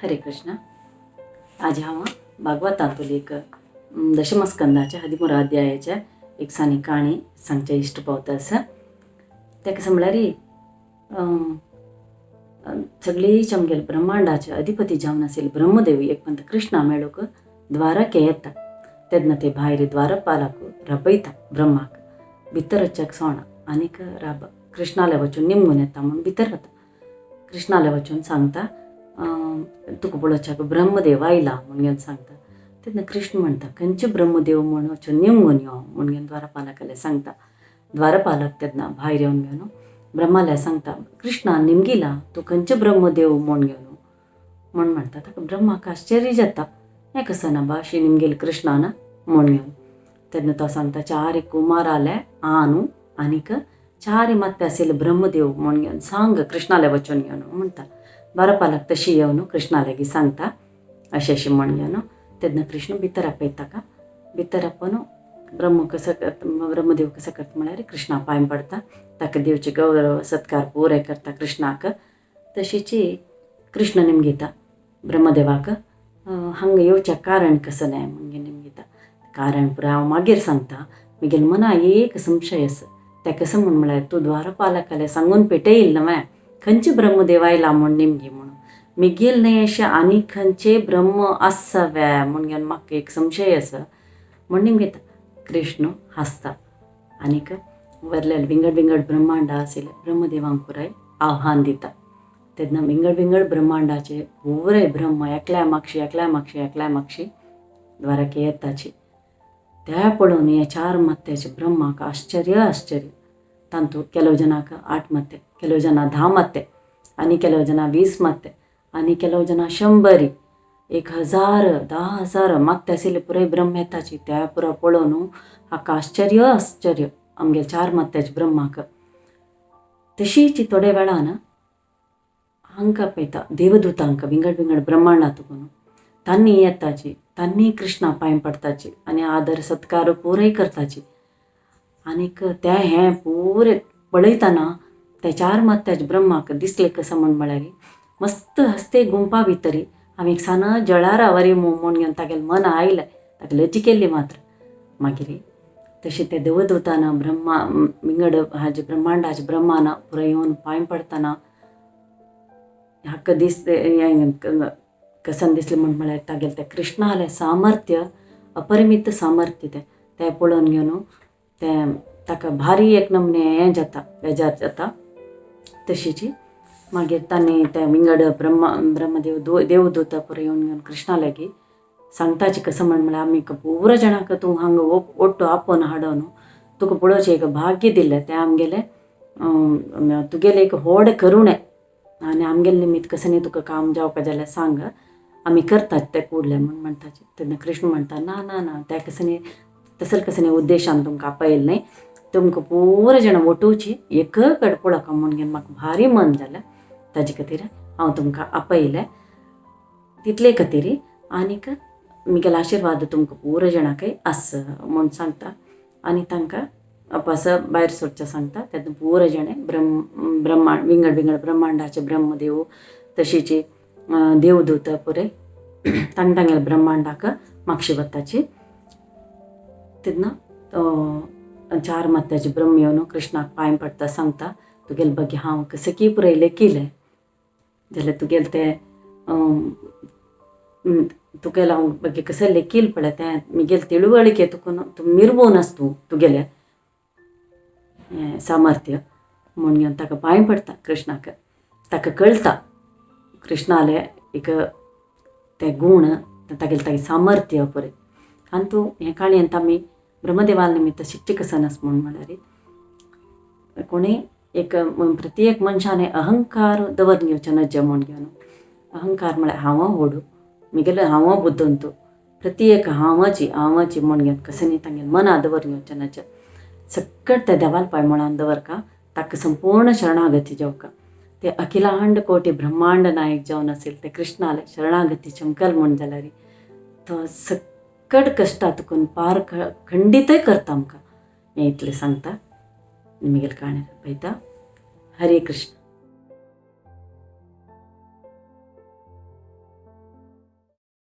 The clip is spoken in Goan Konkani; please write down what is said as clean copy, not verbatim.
हरे कृष्ण. आज हांव भागवतांतली एक दशमस्कंदाच्या हदिमूर अध्यायाच्या एक सानी काणी सांगचे इश्ट पावता आसा. ताका म्हणल्यार सगळी आमगेले ब्रह्मांडाचे अधिपती जावन आशिल्ले ब्रह्मदेव एक पंत कृष्णा मेळूंक द्वारके येता. तेन्ना ते भायर द्वारपालाक राबयता ब्रह्माक भितर वचच्याक सोणा आनीक राब कृष्णाले वचून निमगून येता म्हूण भितर वता. कृष्णाले वचून सांगता तुका पळोवच्याक ब्रह्मदेव आयला म्हूण घेवन सांगता. तेन्ना कृष्ण म्हणटा खंयचे ब्रह्मदेव म्हूण वचून निमगून यो म्हूण घेवन द्वारपालकाले सांगता. द्वारपालक तेन्ना भायर येवन घेवन ब्रह्माले सांगता कृष्णा निमगिला तूं खंयचे ब्रह्मदेव म्हूण घेवन म्हूण म्हणटा. ताका ब्रह्माक आश्चर्य जाता हें कसं ना बा अशी निमगेल कृष्णान म्हूण घेवन. तेन्ना तो सांगता चार कुमाराले आनू आनीक चार मात्ते आशिल्ले ब्रह्मदेव म्हूण घेवन सांग कृष्णाले वचून घेवन म्हणटा. द्वारपालक तशी येवन कृष्णा लागीं सांगता अशें अशें म्हूण घेवन. तेन्ना कृष्ण भितर आपयता ताका. भितर आपोवन ब्रह्म कसो ब्रह्मदेव कसो करता म्हळ्यार कृष्णा पांय पडता ताका दिवचे गौरव सत्कार पुराय करता कृष्णाक. तशीच कृष्ण निमगिता ब्रह्मदेवाक हांगा येवचें कारण कसं न्हय म्हूण निमगिता. कारण पुराय हांव मागीर सांगता म्हगेल्या मना एक संशय आसा तें कसं म्हूण म्हळ्यार तूं द्वारपालकाले सांगून पेटयल न्हय खंयचे ब्रह्मदेव आयला म्हूण निमगी म्हणून मिगेल न्हय अशें आनी खंयचे ब्रह्म आसा व्या म्हूण घेवन म्हाका एक संशय आसा म्हूण निमगिता. कृष्ण हांसता आनीक वरलेले विंगड विंगड ब्रह्मांडा आशिल्ले ब्रह्मदेवांक पुराय आव्हान दिता. तेन्ना विंगड विंगड ब्रह्मांडाचे पुराय ब्रह्म एकल्या मागशी एकल्या मागशी एकल्या मागशी द्वारके येताची. त्या पळोवन ह्या चार मात्याचे ब्रह्माक आश्चर्य आश्चर्य. तांतू ಕೆಲವು ಜನಾक 8 मात्ते, ಕೆಲವು ಜನ 10 मात्ते आनी ಕೆಲವು ಜನ 20 मात्ते आनी ಕೆಲವು ಜನ 100 1000 10,000 मात्ते आशिल्ले पुराय ब्रह्म येताची. त्या पुरा पळोवन हाका आश्चर्य आश्चर्य आमगे चार मात्याचे ब्रह्माक. तशीच थोड्या वेळान हांकां पळयता देवदूतांक विंगड विंगड ब्रह्मांडांत तुकून तांणी येताची तांणी कृष्णा पांय पडताची आनी आदर सत्कार पुराय करताची. आनीक तें हें पुरें पळयतना त्या चार मात्याचे ब्रह्माक दिसलें कसं म्हूण म्हळ्यार मस्त हस्ते गुंपा भितरी आमी एक सान जळारा वरी म्हूण घेवन तागेलें मन आयलें ताका लजी केल्ली मात्र. मागीर तशें ते देवदूतान ब्रह्मा विंगड हाजे ब्रह्मांडाचे ब्रह्मान पुराय येवन पांय पडतना हाका दिसलें कसन दिसलें म्हूण म्हळ्यार तागेलें तें कृष्णालें सामर्थ्य अपरिमीत सामर्थ्य तें तें पळोवन घेवन तें ताका भारी एक नमने हें जाता बेजार जाता. तशीच मागीर तांणी ते विंगड ब्रह्मदेव देवदूत पुराय येवन घेवन कृष्णा लागीं सांगताची कसं म्हण म्हळ्यार आमी पुरो जाणांक तूं हांगा ओट्टो आपोवन हाडून तुका पळोवचें एक भाग्य दिलें तें आमगेलें तुगेलें एक व्हड करुणें आनी आमगेलें निमित्त कसं न्ही तुका काम जावपा जाल्यार सांग आमी करतात तें कुडलें म्हूण म्हणटाचे. तेन्ना कृष्ण म्हणटा ना ना ना तें कसं न्ही तसले कसं न्ही उद्देशान तुमकां आपयलें न्हय तुमकां पुरो जाणां वटोवची एक कडेन पळोवका म्हूण घेवन म्हाका भारी मन जालें ताजे खातीर हांव तुमकां आपयलें तितले खातीर आनीक म्हगेलो आशिर्वाद तुमकां पुरो जाणांकय आस म्हूण सांगता. आनी तांकां अपास भायर सरचें सांगता. तेन्ना पुरो जाणें ब्रह्मांड विंगड विंगड ब्रह्मांडाचे ब्रह्मदेव तशीच देवदूत पुराय तांग तांगेल्या ब्रह्मांडाक मागशी वताची. तेन्ना चार मात्याचे ब्रह्म येवन कृष्णाक पांय पडटा सांगता तुगेलें बगे हांव कसं की पुराय लेखिलें जाल्यार तुगेलें तें तुगेलें हांव बगे कसं लेखील पळय तें म्हगेलें तिळवळिके तुका तूं मिरवून आस तूं तुगेलें हें सामर्थ्य म्हूण घेवन ताका पांय पडटा कृष्णाक. ताका कळटा कृष्णालें एक तें गूण तागेलें तागेलें सामर्थ्य पुराय. आनी तूं हें काणयेंत आमी ब्रह्मदेवा निमित्त शिकचें कसं आसा म्हूण म्हळ्यार कोणूय एक प्रत्येक मनशान अहंकार दवर घेवचें नज्जे म्हूण घेवन अहंकार म्हळ्यार हांव व्हडू म्हगेलें हांव बुद्दंत प्रत्येक हांवाची हांवाची म्हूण घेवन कसं न्ही तांगेलें मना दवर घेवचें नज्जे सकट त्या देवाल पांय मुळान दवरका ताका संपूर्ण शरणागती जावका. ते अखिलांड कोटी ब्रह्मांड नायक जावन आशिल्ले ते कृष्णाले शरणागती चमकल म्हूण जाल्यार तो सकट कश्टां तुकून पार खंडीतय करता आमकां हें इतलें सांगता म्हगेलें काणी पळयता. हरे कृष्ण.